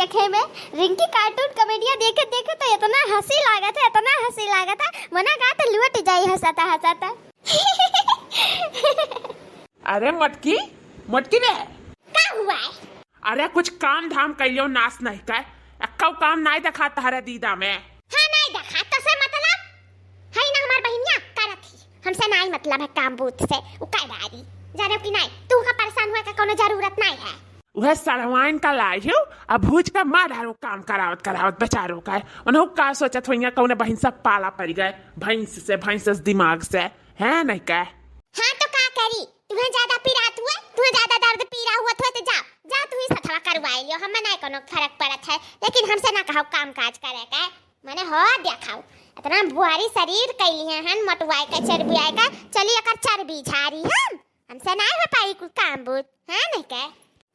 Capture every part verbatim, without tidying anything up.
देखे में रिंकी कार्टून कॉमेडिया देखे देखे तो इतना हंसी लागत है, इतना हंसी लागत है, मना का तो लुट जाई हंसता हंसता। अरे मटकी, मटकी रे। का हुआ है? अरे कुछ काम धाम कइयो नास नहीं कर, एक्को काम नाई देखात तहरे दीदा में। हाँ नाई देखात, तो से मतलब है ना हमार बहिनिया करत ही, हमसे नाई मतलब है काम बूत से, उ कर डारी। जाने कि नाई, तू का परेशान हुए का कोनो जरूरत नाई है। उहे सड़वाइन का लाई हूँ, अब भूज के मार डारो काम करावत करावत बेचारो का। उन्हों का सोचत होइया कौने बहिन से पाला पड़ गए, भैंस से, भैंस से दिमाग से, है नहीं का? हाँ तो का करी, तुम्हें ज्यादा पिरात हुए, तुम्हें ज्यादा दर्द पीरा हुआ हुए तो जाओ, जाओ तुम्ही सथवा करवाई लियो, हमें नहीं कोनो फर्क पड़त है, लेकिन हमसे ना कहो काम काज करे के। मने हो देखाओ, इतना बुआरी शरीर कैली है हन, मोटुआई का चर्बी आए का, चली अकर चर्बी झारी हम, हमसे नहीं हो पाई कुल काम बूत, है नहीं के?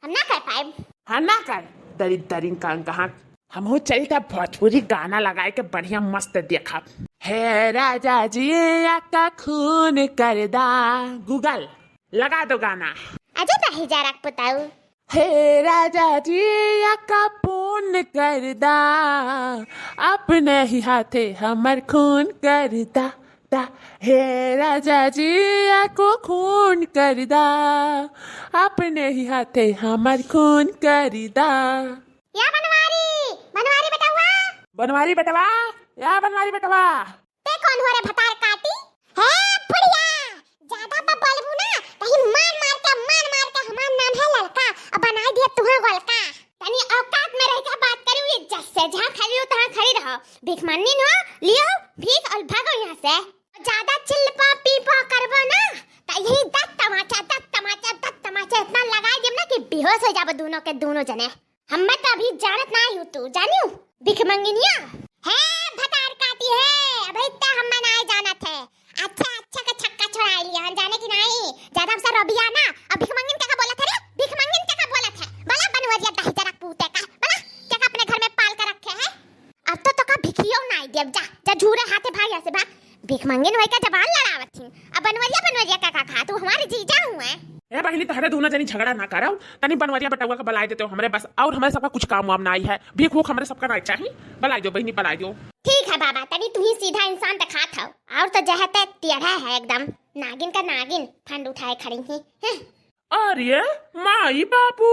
हम ना कर पाए। हाँ ना कर, दरिद्दरिन कान कहाँ। हमहू चली था भोजपुरी गाना लगाए के बढ़िया मस्त देखा। हे राजा जी, आका खून कर दा। Google, लगा दो गाना। अजय भाई जरा पुताऊ। हे राजा जी, आका पून कर दा, अपने ही हाथे हमर खून कर दा, दा। हे राजा जी, आको खून कर दा, अपने ही हाथे हमर खून कर दा। या बनवारी, बनवारी बेटवा। बनवारी बेटवा, या बनवारी बेटवा। ते कौन हो रे भतार काटी? हे फुड़िया, ज्यादा बबलबू ना, कहीं मार मार के, मार मार के, हमार नाम है ललका, अब बनाई दिया तुहा गोलका। तनी औकात में रह के बात करू, इज्जत से, जहाँ खड़ी हो तहाँ खड़ी रहो। भीख मांगनी हो, लियो भीख और भागो यहाँ से। ज्यादा चिल्लपा पीपा करबो ना, त यही दस तमाचा, दस तमाचा, दस तमाचा इतना लगाई देम ना कि बेहोश हो जाबो दोनों के दोनों जने। हम्मे तो अभी जानत नाई हूँ तू, जानियो? भिख मंगिनिया। हे भतार काटी है, अभी तो हम्मे नाई जानत है। अच्छा, अच्छा का छक्का छोड़ाई लिया, हम जाने की नाई। ज्यादा हमसे रोबिया ना, अब भिख मंगिन का, का बोलत है रे? भिख मंगिन का, का बोलत है? बोला बनवरिया दही जरा पूते का, बोला क्या का अपने घर में पाल कर रखे है? अब तो, तो का भिखियो नाई देब, जा, जा झूरे हाथे भाग यहाँ से, भाग। भीख मंगिन होई का जबान लड़ावत थी। अब बनवरिया, बनवरिया का, का कहा, तू हमारे जीजा हुए। ए बहिनी, तहरे दोनों जनी झगड़ा ना करव, तनी बनवरिया बटौआ का बुलाए देते हो हमरे बस, और हमरे सबका कुछ काम वाम नाई है, भीख वूख हमरे सबका नाई चाही, बुलाए दो बहिनी, बुलाए दो। ठीक है बाबा, तनी तू ही सीधा इंसान दिखात हो, और तो जहते टेढ़ा है एकदम, नागिन का नागिन फंड उठाए खड़ी ही। हैं। अरे माई बापू,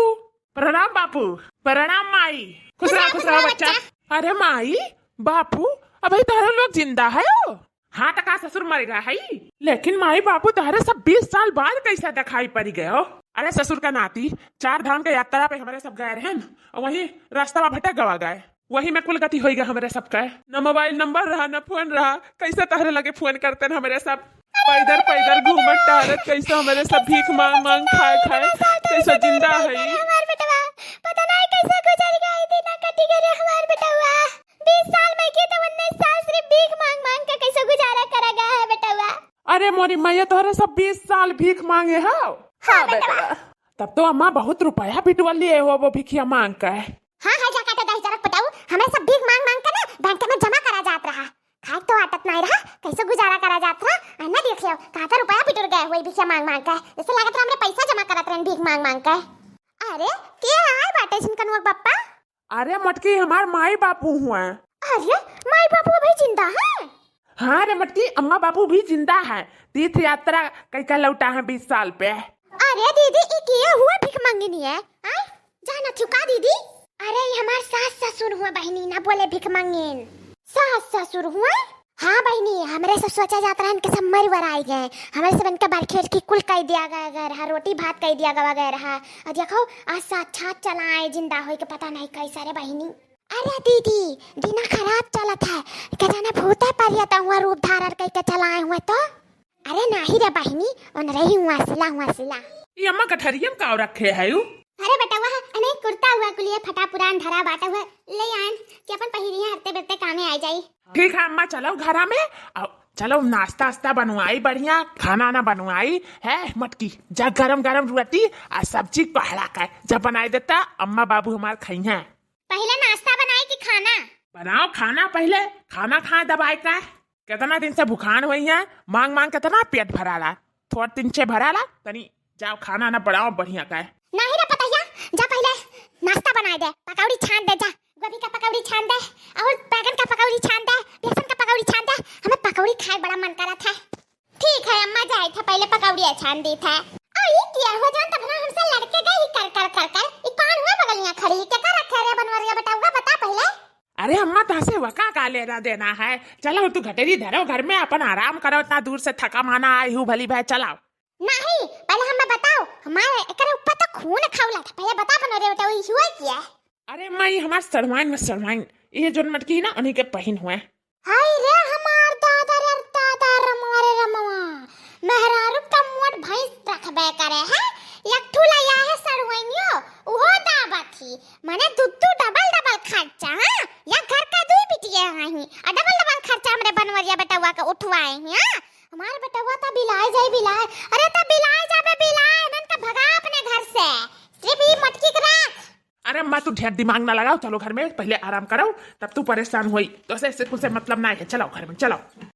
प्रणाम बापू, प्रणाम माई। खुश रहा, खुश रहा बच्चा। अरे माई, बापू, अबे तहरे लोग जिंदा है हो? हाँ, त का ससुर मर गया है? लेकिन माई बापू तहरे सब बीस साल बाद कैसे दिखाई पड़ गए हो? अरे ससुर का नाती, चार धाम के यात्रा पे हमरे सब गए रहे न, और वहीं रास्ता में भटक गवा गए, वही में कुल गति होई गए हमरे सबका। न मोबाइल नंबर रहा, न फोन रहा, कैसे तहरे लगे फोन करते न हमरे सब? पैदल पैदल घूमत टहरत कैसे हमरे सब भीख मांग मांग खाए खाए कैसे जिंदा है। हमार बेटवा, पता नहीं कैसे गुजर गए दिन, कटी गए रे हमार बेटवा। बीस साल में के तो उन्नीस साल सिर्फ भीख मांग मांग के कैसे गुजारा करा गया है बेटवा। अरे मोरी मैया, तोहरे सब बीस साल भीख मांगे हो? हाँ बेटवा। तब तो अम्मा बहुत रुपया बिटवा लिए हो वो भिखिया मांग के। हाँ, हाँ, जा काटे दही जरक पटाऊ, हमरे सब भीख मांग मांग के ना बैंक में जमा करा जात रहा। खाए तो आटत नाई रहा, कैसे गुजारा करा जात रहा। अन्ना देख लियो, कहाँ का रुपया बिटुर गए हुए भिखिया मांग मांग के। जैसे लागत रहा हमरे पैसा जमा करत रहन भीख मांग मांग के। अरे, के आए बाटे झिनकनुआ के बप्पा? अरे मटकी, हमार माई बापू हुआ। अरे, माई बापू अभी जिंदा है? हाँ रे मटकी, अम्मा बापू भी जिंदा है, तीर्थ यात्रा कई का लौटा है बीस साल पे। अरे दीदी, ई के हुआ भिख मंगिनी है? आय, जानत हो का दीदी? अरे, ई हमार सास ससुर हुआ बहिनी, ना बोले भिख मंगिन। सास ससुर हुआ? हाँ बहिनी, हमरे से सोचा जात रहन कि सब मर वर आई गए, हमरे सब इनका बरखेर की कुल कई दिया गया गए रहा, रोटी भात कई दिया गवा गए रहा। और देखो, आज साक्षात चला आए जिंदा होई के, पता नहीं कैसा रे बहिनी। अरे दीदी, दिना खराब चलत है, के जाने भूते परियत हुआ रूप धारण कई के चलाए हुए तो। अरे नाही रे बहिनी, उन रही हुआ सिला, हुआ सिला। ई अम्मा कठरियम का रखे है यू? अरे बेटवा, अने कुर्ता हुआ कुलिए फटा पुरान धरा बाटा हुआ, ले आन कि अपन पहिरिया हरते बेरते कामे आ जाई। ठीक है अम्मा, चलो घरा में, आओ, चलो नाश्ता वास्ता बनवाई, बढ़िया खाना ना बनवाई है मटकी, जा गरम गरम रोटी आ सब्जी कोहड़ा का जब बनाई देता, अम्मा बाबू हमार खाई हैं। पहले नाश्ता बनाई कि खाना? बनाओ खाना पहले, खाना खाए दबाए का। कितना दिन से भुखान हुई है, मांग मांग कितना पेट भराला, थोड़ दिन से भराला, तनी जाओ खाना ना बनाओ बढ़िया का। नहीं रे पतैया, जा पहले नाश्ता बनाए दे, पकौड़ी छान दे जा, गोभी का पकौड़ी छान दे, और बैगन का पकौड़ी छान दे, बेसन का पकौड़ी छान दे, हमें पकौड़ी खाए बड़ा मन करत है। ठीक है अम्मा, जाए था पहले पकौड़िया छान दी था। और ये किया हो जान तब ना हमसे लड़के गई कर कर कर कर, ये कौन हुआ बगलियां खड़ी, क्या कर रखे रे बनवरिया बेटा, हुआ बता पहले। अरे अम्मा, तासे वका का लेना देना है? चलो तू घटेरी धरो घर में, अपन आराम करो, इतना दूर से थका माना आई हूँ भली भाई, चलाओ। नहीं, पहले हमें बताओ, हमारे एकरे ऊपर तो खून खौला था, पहले बता बनवरिया बेटा, ये हुआ किया? अरे अम्मा, ये हमार सड़वाइन में सड़वाइन, ये जोन मटकी है ना, उन्हीं के पहिन हुए। हाय रे हमार दादा रे दादा, रमवा रे रमवा, मेहरारू का मोट भैंस रखबे करे है, एक ठू लया है सड़वइनियो, उहो दाबत ही, माने दुद्दू डबल डबल खर्चा, हाँ? या घर का दुई बिटिया हहीं, आ डबल डबल खर्चा हमरे बनवरिया बेटवा के उठवाए ही, हाँ? हमार बेटवा ता बिलाए जाई बिलाए, अरे ता बिलाए जाबे बिलाए, नन का भगा अपने घर से, सिर्फ ई मटकी के रख। अरे अम्मा, तू ढेर दिमाग ना लगाओ, चलो घर में पहले आराम करो, तब तू परेशान होई। तो ऐसे, ऐसे कुछ से मतलब ना है, चलाओ घर में, चलाओ।